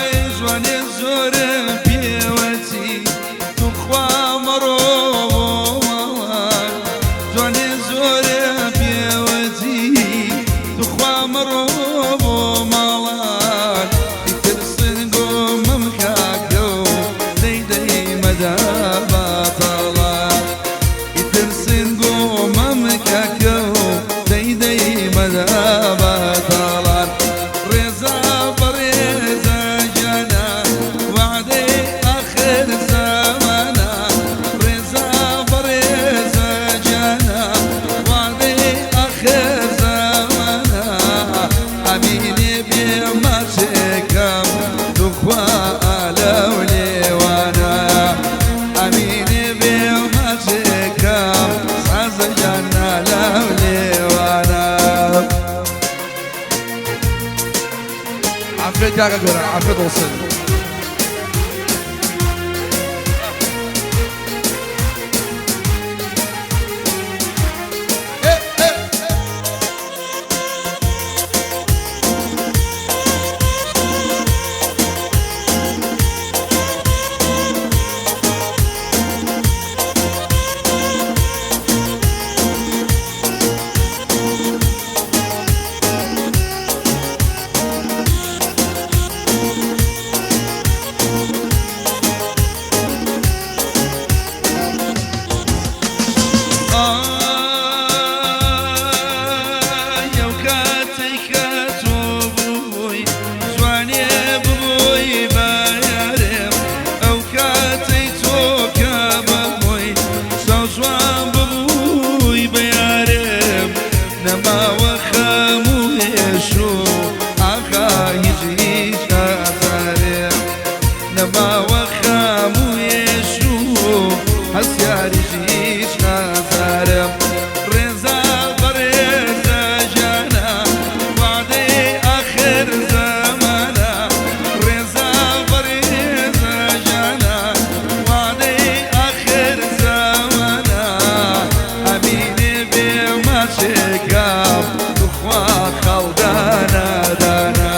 ئای جوانێ زۆرم پێوەچی توخوا مەڕۆ بۆ ماڵان جوانێ زۆرم پێوەچی توخوا مەڕۆ بۆ ماڵان ئیتر سنگۆمم کاکە و دەی دەی مەدە باتاڵان ئیتر سنگۆمم کاکە و دەی دەی مەدە باتاڵان ڕێزا بەڕێزە گیانە وعدەی ئاخر زەمانە ڕێزا بەڕێزە گیانە وعدەی ئاخر زەمانە ئەمینێ بێ ماچێکەم توخوا لەو لێوانە ئەمینێ بێ ماچێکەم سازە گیانە لەو لێوانە. عافيت يا قوران عافيت وصل. ئای ئەو کاتەی کە تۆ بووی جوانێ ببووی بە یارێم ئەو کاتەی تۆ کە بەبووی چاوجوان ببووی بە یارێم نەماوە خەم و هێش و ئاخا هیچ هیچ ئازارێم نەماوە خەم و هێش و هەستیاریش هیچ ئازارم ڕێزا بەڕێزە گیانە وعدەی ئاخر زەمانە ڕێزا بەڕێزە گیانە وعدەی ئاخر زەمانە ئەمینێ بێ ماچێکەم توخوا خەڵدانە دانا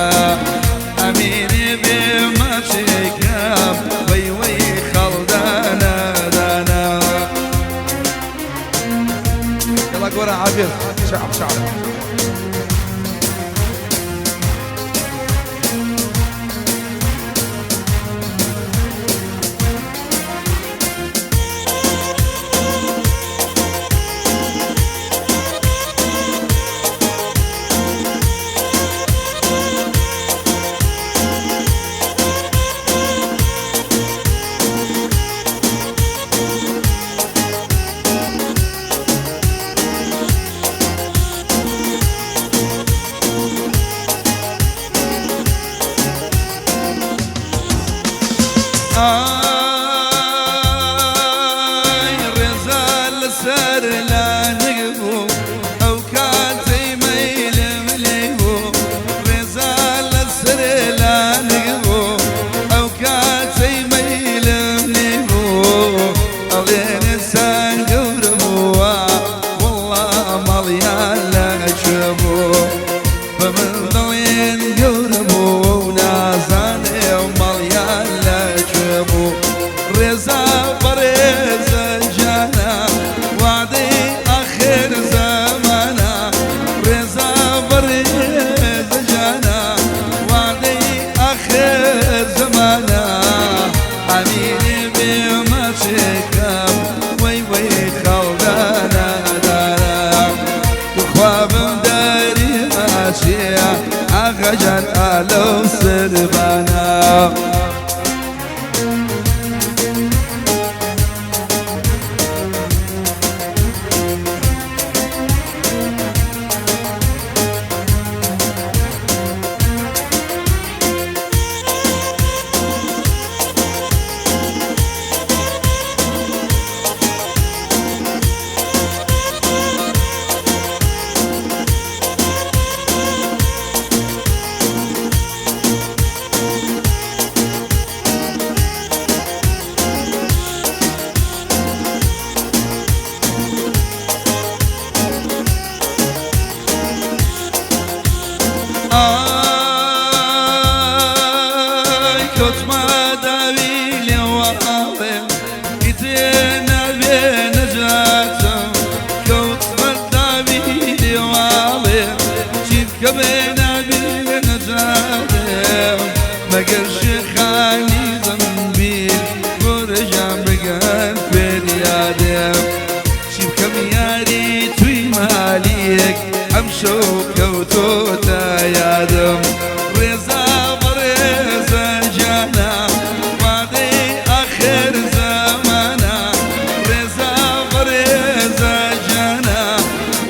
ئەمینێ بێ ماچێکەم وەی وەی خەڵدانە دانا. يلا قوران عافيت شعب شعب. ئای ڕێزا لەسەر لانک بوو ئەو کاتەی مەیلم لێ بوو ڕێزا لەسەر لانک بوو ئەو کاتەی مەیلم لێ بوو ئەڵێنێ سان گەورە بووە وەڵا ماڵیان لەکوێ بوو بە من دەڵێن گەورە بوو و نازانێ ماڵیان لەکوێ بوو ڕێزا بەڕێزە گیانە وعدەی ئاخر زەمانە ڕێزا بەڕێزە گیانە وعدەی ئاخر زەمانە ئەمینێ بێ ماچێکەم وەی وەی خەڵدانە دانا توخوا بم دەری ماچێ ئاغا گیان ئالەو سربانە. ئای کەوتمە داوی لێواڵێ ئیتر نابێ نەجاتم کەوتمە داوی لێواڵێ چی بکەمێ نابێ نەجاتم مەگەر شێخانی زەمبیل گۆرەژان بگەن فێریادێم چی بکەم یاری توی مالیەک ئەمشەو کەوتۆتە یادم ڕێزا بەڕێزە گیانە وادەی ئاخر زەمانە ڕێزا بەڕێزە گیانە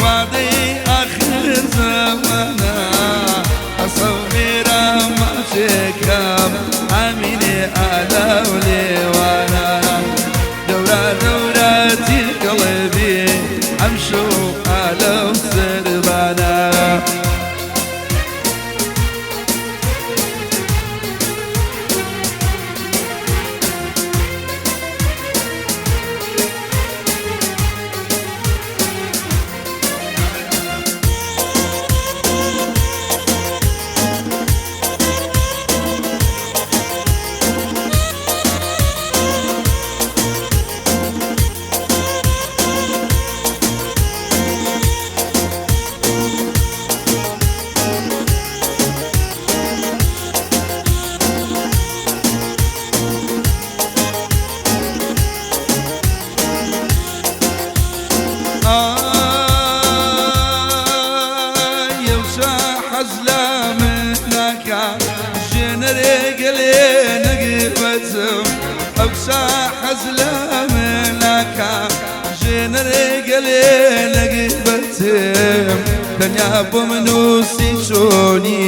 وادەی ئاخر زەمانە ئەسەو مێرە ماچێکەم ئامینێ ئالەو لێوانە دەورە دەورە تیرکەڵێ بێ ئەمشەو ئالەو سەربانە. ئای حەز لە من ناکا ژێنەرێ گەلێ نەگربەتم ئەوسا حەز لە من ناکا ژێنەرێ گەلێ نەگربەتم تەنیا بۆ من نووسی چۆنی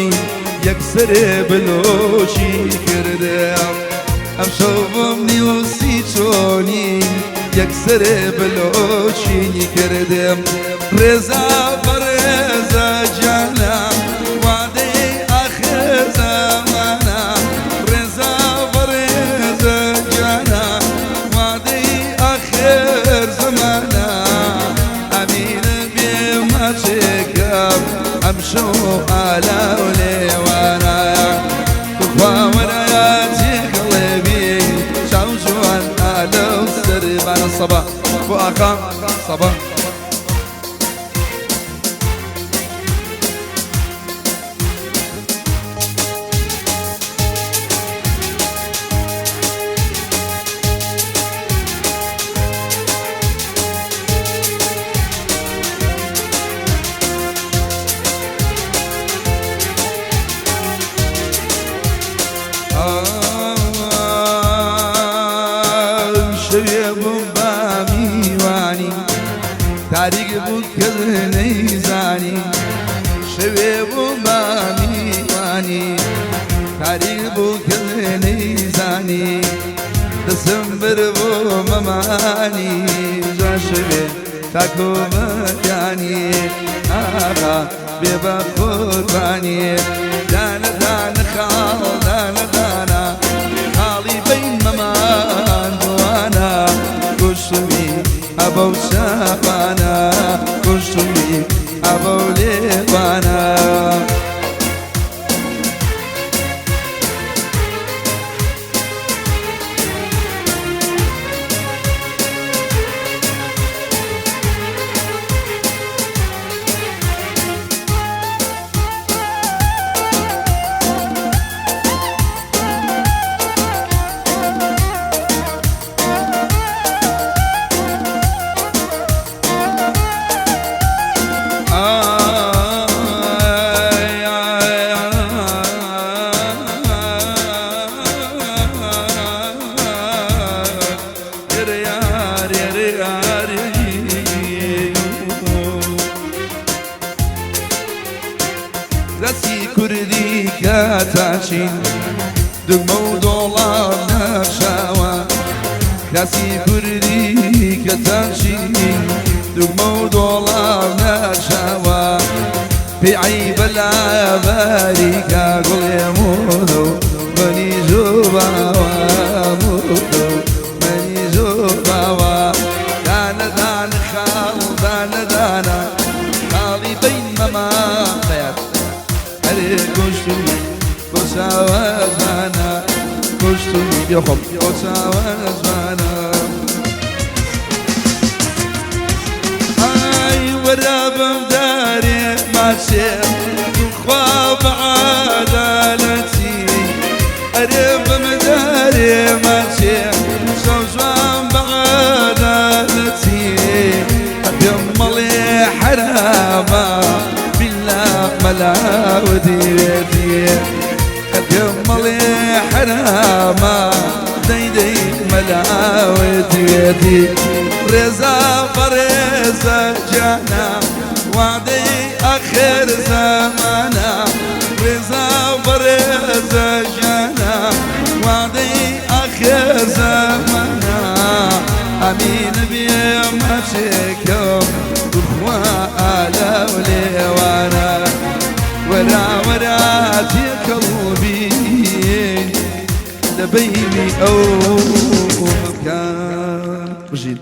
یەکسەرێ بلۆچی کردم ئەمشەو بۆم نووسی چۆنی یەکسەرێ بلۆچی کردم ڕێزا بەڕێزە گیانە وادەی ئاخر زەمانە ڕێزا بەڕێزە گیانە وادەی ئاخر زەمانە ئەمینە بێ ماچێکەم ئەمشەو ئالاو لێوانە توخوا وەرایە تێکەڵێ بێ چاو جوان ئالەو سەربانە. سەبا بۆ ئاقا سەبا. شەوێ بووم بە میوانی تاریک بوو کەس نەیزانی شەوێ بووم بە میوانی تاریک بوو کەس نەیزانی دەسم بر بۆ مەمانی جا شەوێ تاکۆ بەیانی ئاغا بێ بە قوربانی دانە دانە خاڵ دانە دانە خاڵی بین مەمان بوانە کوشتمی ئەبەو چاوانە کوشتمی ئەبەو لێوانە. دەستی کوردی کاتاشین دوگمە و دۆڵاو نەخشاوە کاسی کوردی کەتاشین دوگمە و دۆڵاو نەخشاوە پێی عەیبە لە باریکا گوڵێ مۆدە و بەنی زۆباوە مۆدە و بەنی زۆباوە دانە دانە خاڵ دانە دانە خاڵی بین مەمان بەیات. ئەرێ کوشتومی بۆ چاوە جوانە کوشتومی بێخۆم بۆ چاوە جوانە ئای وەرە بم دارێ ماچێ توخوا بە عادالەتی ئەرێ بم دارێ ماچێ چاو جوان بە عادالەتی پێم مەڵێ حەرامە بیلا مەلاودیوێتی پێم مەڵێ حەرامە دەی دەی مەلاودیوێتی ڕێزا بەڕێزە جانا وعدەی ئاخر زەمانە ڕێزا بەڕێزە جانا وعدەی ئاخر زەمانە ئەمین بێ ماچێکم بخوا ئالەو لێوانە وەرا وەرا تێکەڵ بین لە بەینی ئەو مەکان بژین.